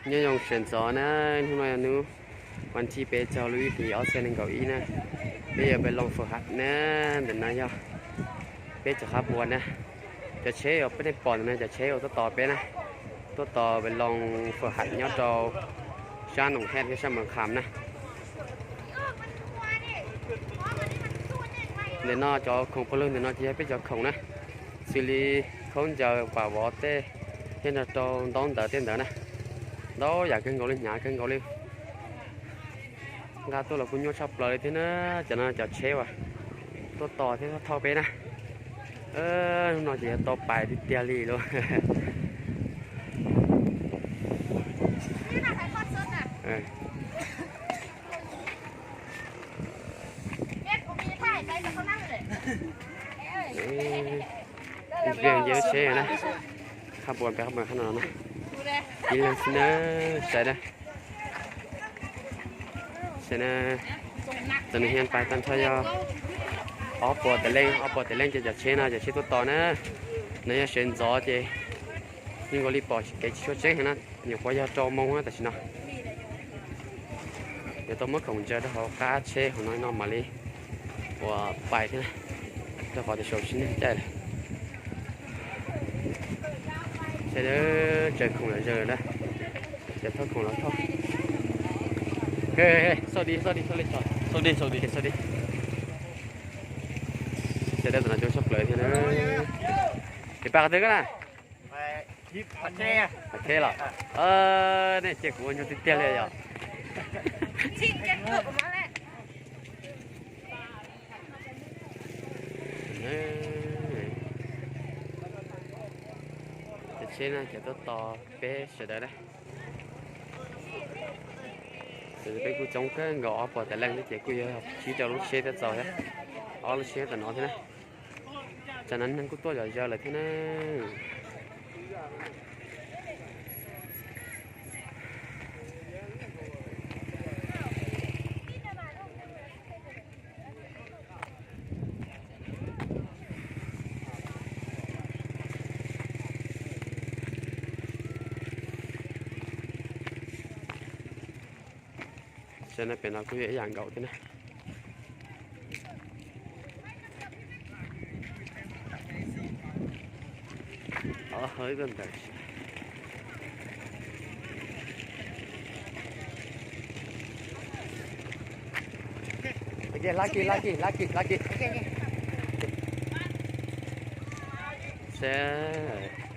Nyob zoo sawv ntxov na, hnub no yog hnub vas thib peb caug lub ib hlis ob txhiab nees nkaum ib na. Peb yuav pais loo fawm ham na, ntawm no yog peb cov qab puas na. Cov tsheb uas peb nej pom ntawm no cov tsheb uas tuaj tos peb na, tuaj tos pais loo fawm ham nyob rau sab Noom Hej thiab sab Moos Kham na. Ntawm no cov khoom pawg lug ntawm no ces yog peb cov khoom na, xws li khaub ncaws, pam vov tej, thiab nrog rau ntaub ntawv tej ntawd na. Ntau yam kawg nkaus li, hnyav kawg nkaus li. Nqa tuaj los kuj nyuaj tshaj plaws li thiab na. Cov no cov tsheb uas tuaj tos thiab thauj peb na. Hnub no ces yuav tau pais tiag tiag li lauj. Ntsia lub tsheb na, qab puas peb qab puas qab no na, ib leeg xwb na, saib na. Saib na, txawm nws hias pais tag nrho yog ob puas tawm leej, ob puas tawm leej ces cov tsheb no cov tsheb tuaj tos na. No yog sawv ntxov ces yeej nkaus li pom kev tsis tshua tseeb heev na, nyuam qhuav yog rau moo tam sim no. Yuav tau muab khoom ntsaws rau hauv qab tsheb hauv no no mam li uas pais thiab, rau qhov tias saum tsis neeg caij lawm. Saib, tsaws khoom los zaws na, cov thauj khoom los thauj. Xauj di, xauj di, xauj di, xauj di, xauj di. Saib, tam no coob tshaj plaws thiab na. Es pab qhov twg koj na? Qhov theb los? Nej cia kuv ua nyuag tiag tiag li yom. Cov tsheb no cov tuaj tos peb sawv daws na. Peb kuj coob kawg nkaus, ob puas tawm leej thiab ces kuj yog tsib rau lub tsheb thiab txaus thiab, ob lub tsheb tam no thiab na. Tsam no neeg kuj tuaj zom zaws lawm thiab na. Saib na, pem no kuj yog ib yam nkaus thiab na. Saib,